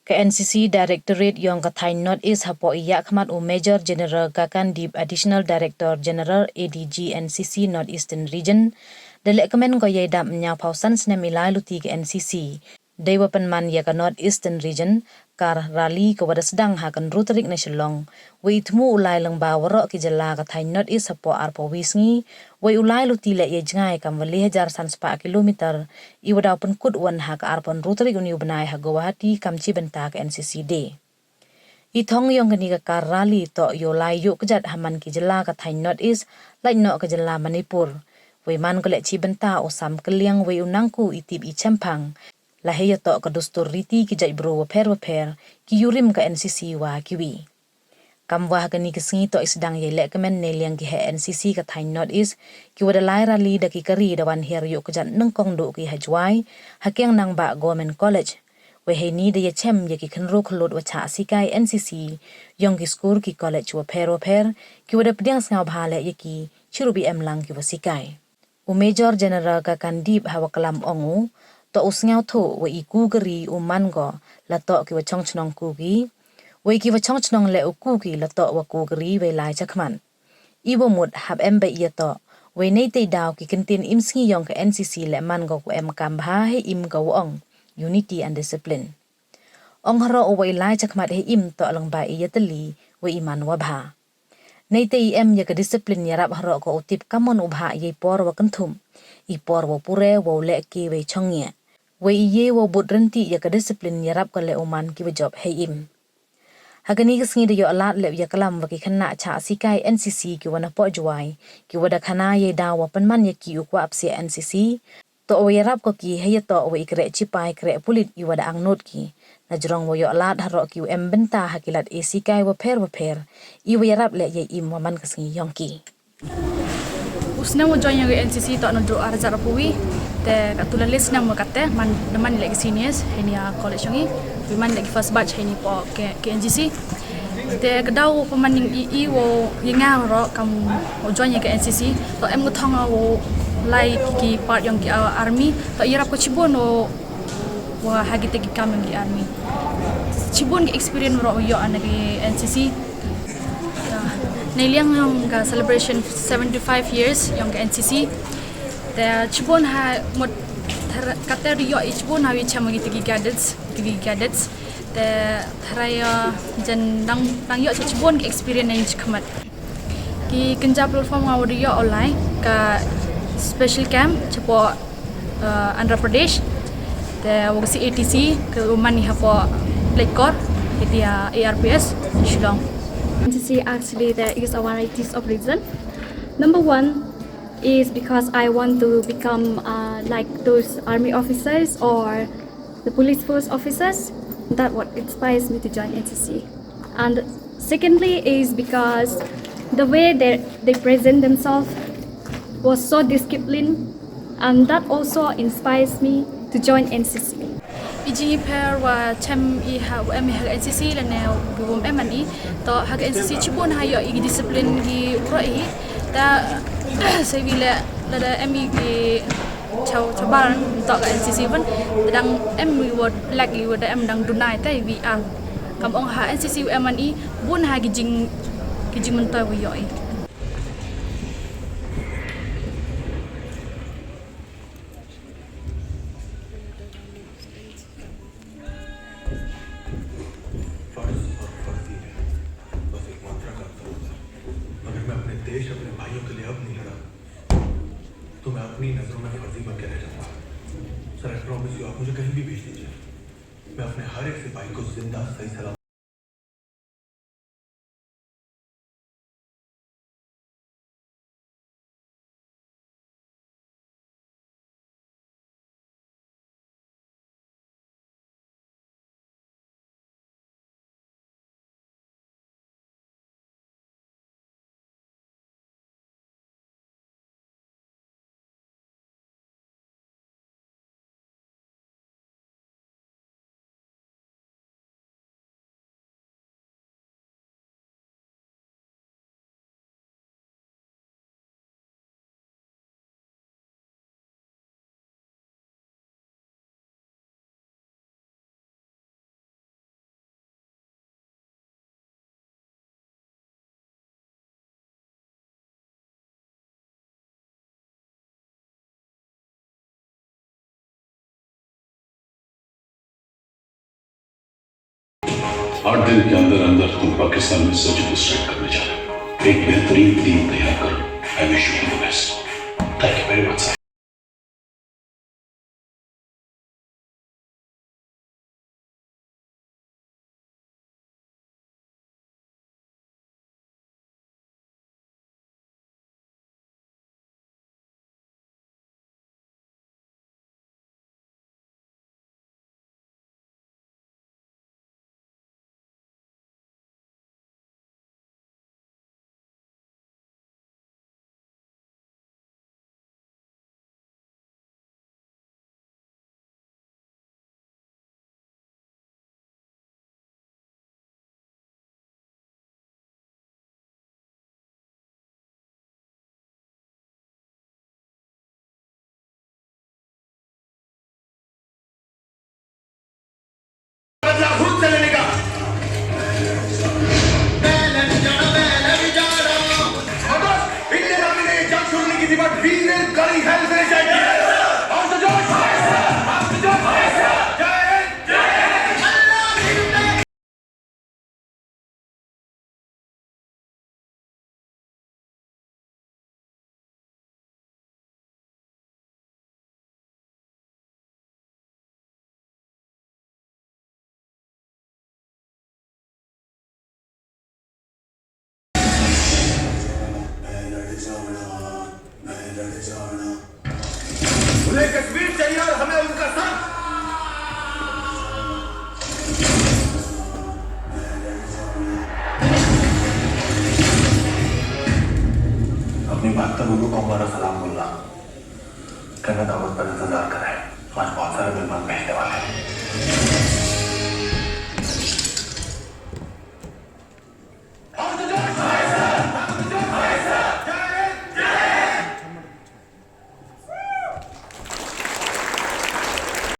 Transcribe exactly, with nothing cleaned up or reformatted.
Ka N C C Directorate yong ka thaiñ North East hapoh i yahkhmat u Major General Gagandeep, Additional Director General, A D G, N C C North Eastern Region, da lehkmen ko yei dap ynñiaw phaw san snem i lai luti ka N C C. Dei wa pynman ya ka North Eastern Region, car rally ka wa da sdang ha ka ynru tarik na Shillong, wa i thmu u lai lyngba waroh ki jylla ka thaiñ North East hapoh arphaw wi sngi, wa i u lai luti leh yei jngai kam wa le hajar san spah kilometer, i wa daw pynkut wan ha ka arphaw ynru tarik uni u bnai ha Guwahati kam chi bynta ka N C C Day. I thong yong kani ka car rally toh yow lai yoh kjat ha man ki jylla ka thaiñ North East, lait noh ka jylla Manipur. Wei man ko leh chi bynta u sam kylliang wei u nangku i tip i chemphang. La hei ya toh ka dustur riti ki jaitbru wapher wapher, ki yurim ka N C C wa kiwi. Kam wa ha kani ka sngi toh i sdang yei lehkmen neiliang ki heh N C C ka thaiñ North East, ki wa da lai rally da ki kari da wan hiar yoh kjat nyngkong duh ki ha Jowai, ha Kiang Nangbah Government College. Wei heini da ya chem ya ki khynru khyllood wa chah sikai N C C, yong ki skur ki college wapher wapher, ki wa da pdiang sngewbha leh ya ki, chirup i em lang ki wa sikai. U Major General Gagandeep ha wa klam ong u, toh u sngewthuh wa i ku kari u man ko, la toh ki wa chong chnong ku ki. Wei ki wa chong chnong leh u ku ki la toh wa ku kari wei lai chakhmat. I wa mut hap em ba i ya toh, wei neitei daw ki kyntien im sngi yong ka N C C leh man ko ku em kam bha hei im ka wa ong, unity and discipline. Ong haroh u wa i lai chakhmat hei im toh lyngba i yatylli, wei i man wa bha. Neitei i em ya ka discipline yarap haroh ko u tip kamon u bha yei por wa kynthum, i por wa pure, wa u leh ki wei chong ngiah. Wei i ye wa u bud rynti ya ka discipline yarap ko leh u man ki wa jop hei im. Ha kani ka sngi da yoh lad leh u ya klam wa ki khynnah chah sikai N C C ki wa na poh Jowai, ki wa da khana yei daw wa pynman ya ki u kwah psiah N C C, toh wa yarap ko ki hei ya toh wa i kreh chipai kreh pulit i wa da angnud ki. Na jrong wa yoh lad haroh ki u em bynta ha ki lad e sikai wapher wapher, i wa yarap leh yei im wa man ka sngi yong ki. U snem u join yong ka N C C toh nadooh ar hajar arphaw wi, te katu la le snem wa katte, man, da man leh ki seniors heini ya college yong i, wi man leh ki first batch heini poh ki, ki N C C. Te ka daw pynman yong i, i wow yanga haroh kam u join ya ka N C C, toh em ka thong wow lai ki, ki part yong ki, ah, army, toh yarap ko chibun wow, wa ha kite ki kam yong ki army. Chibun ki experience waroh yoh na ki N C C. Neiliang yong ka celebration seventy-five years yong ka N C C, te chibun ha mut thar-, katte da yoh i chibun ha wi cham kite ki cadets, ki cadets. Te tharai, ah, jan dang, dang yoh chibun ki experience na i chakhmat. Ki kynja platform nga wa da yoh u lai ka special camp chapoh, uh, Andhra Pradesh. Te wa ka C A T C ka wa man i hapoh Laitkor, iti ya A R P S Shillong. N C C, actually, there is a varieties of reason. Number one is because I want to become, uh, like those army officers or the police force officers. That what inspires me to join N C C. And secondly is because the way they, they present themselves was so disciplined, and that also inspires me to join N C C. I jingyaphær wa chem i ha, wa em i ha N C C lane wa em i, toh ha N C C chibun ha yoh i discipline ki waroh i. Ta, sa wi le, lada em i ki chaw, chaw bar, toh ka N C C bun, dang em wi wa lak i wa da em dang dunai te wi ang. Kam ong ha N C C wa em i, bun ha ki jing, ki jingmyntoi wa yoh i. फर्ज और फर्जी है, बस एक मात्रा का अंतर होता है। मगर मैं अपने देश, अपने भाइयों के लिए अब नहीं लड़ा, तो मैं अपनी नजरों में फर्जी बन के रह जाऊंगा। सर, I promise you, आप मुझे कहीं भी भेज दीजिए, मैं अपने हर एक सिपाही को जिंदा सही सलामत आठ दिन के अंदर अंदर तुम पाकिस्तान में सर्जिकल स्ट्राइक करने जा रहे हो। एक बेहतरीन टीम तैयार करो। I wish you all the best. Thank you very much, sir. बदला खुद से लेने का। मैं लड़ जाना, मैं लड़ जा रहा हूँ। और बस, इंडियन आर्मी ने ये जंग शुरू नहीं की थी, but we will bloody hell finish it. और तो जोश, और तो जोश। जय हिंद। अल्लाह हिंद। बोले, कश्मीर चाहिए और हमें उनका साथ। अपनी बहत्तर उर्दू कौम वाला सलाम बोलना। कहना दावत पर इंतजार करें। आज बहुत सारे मेहमान भेजने